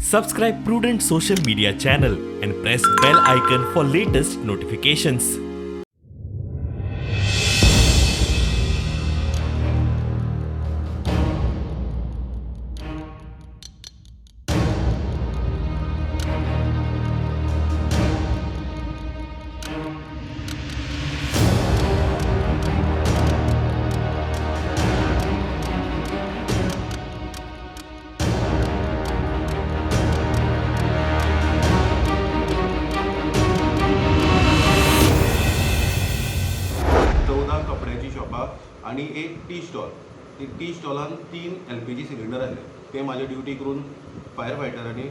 Subscribe Prudent social media channel and press bell icon for latest notifications. 14 कपड्याची शॉपां आनी एक टी स्टॉल. ती टी स्टॉलान तीन एलपीजी सिलिंडर आसले. ते म्हाजे ड्युटी करून फायर फायटरांनी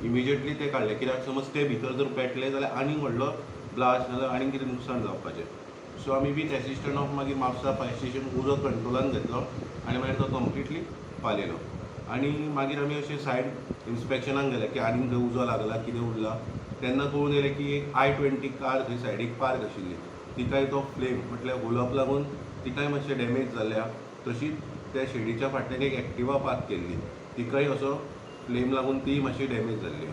इमिजिएटली ते काडले, कित्याक समज ते भितर जर पेटले जाल्यार आनीक व्हडलो ब्लास्ट नाजाल्यार आनीक कितें नुकसाण जावपाचें. सो आमी वीथ एसिस्टंट ऑफ मागीर म्हापसा फायर स्टेशन उजो कंट्रोलान घेतलो आनी मागीर तो कंप्लिटली पालयलो. आनी मागीर आमी अशे सायड इन्स्पेक्शनाक गेले की आनीक खंय उजो लागला, कितें उरला. तेन्ना कळून येयलें की एक i20 car थंय सायडीक पार्क आशिल्ली, तिकाय तो फ्लेम म्हटल्यार हुलोप लागून तिकाय मातशें डॅमेज जाल्या. तशीच त्या शेडीच्या फाटल्यान एक एक्टिवा पार्क केल्ली, तिकाय असो फ्लेम लागून ती मातशी डॅमेज जाल्ली.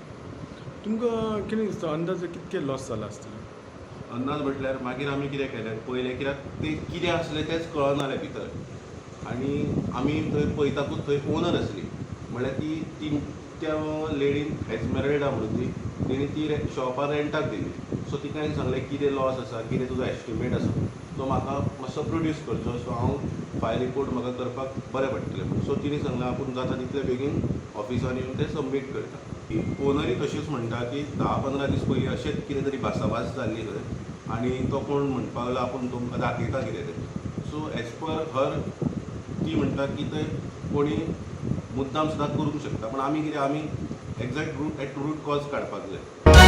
तुमकां कितें दिसता, अंदाज कितके लॉस जाला आसतले? अंदाज म्हटल्यार मागीर आमी कितें केलें पयलें, कित्याक तें कितें आसलें तेंच कळनालें भितर. आनी आमी थंय पळयताकूच थंय ओनर आसली, म्हळ्यार ती ती त्या लेडीन एजमेरल्डा म्हणून ती तेणी ती शॉपां रेंटाक दिली. सो तिका हांवें सांगलें, कितें लॉस आसा, कितें तुजो एस्टिमेट आसा, तो म्हाका मातसो प्रोड्यूस करचो, सो हांव फायल रिपोर्ट म्हाका करपाक बरें पडटलें म्हणून. सो तिणें सांगलें, आपूण जाता तितले बेगीन ऑफिसान येवन तें सबमीट करता. ओनरूय तशीच म्हणटा की 10-15 दीस पयलीं अशेंच कितें तरी भासाभास जाल्ली खंय आनी तो कोण म्हणपाक लागलो, आपूण तुमकां दाखयता कितें तें. सो एज पर हर ती म्हणटा की ते कोणी मुद्दाम सुद्दां करूंक शकता, पूण आमी कितें, आमी exact root at root cause काडपाक जाय.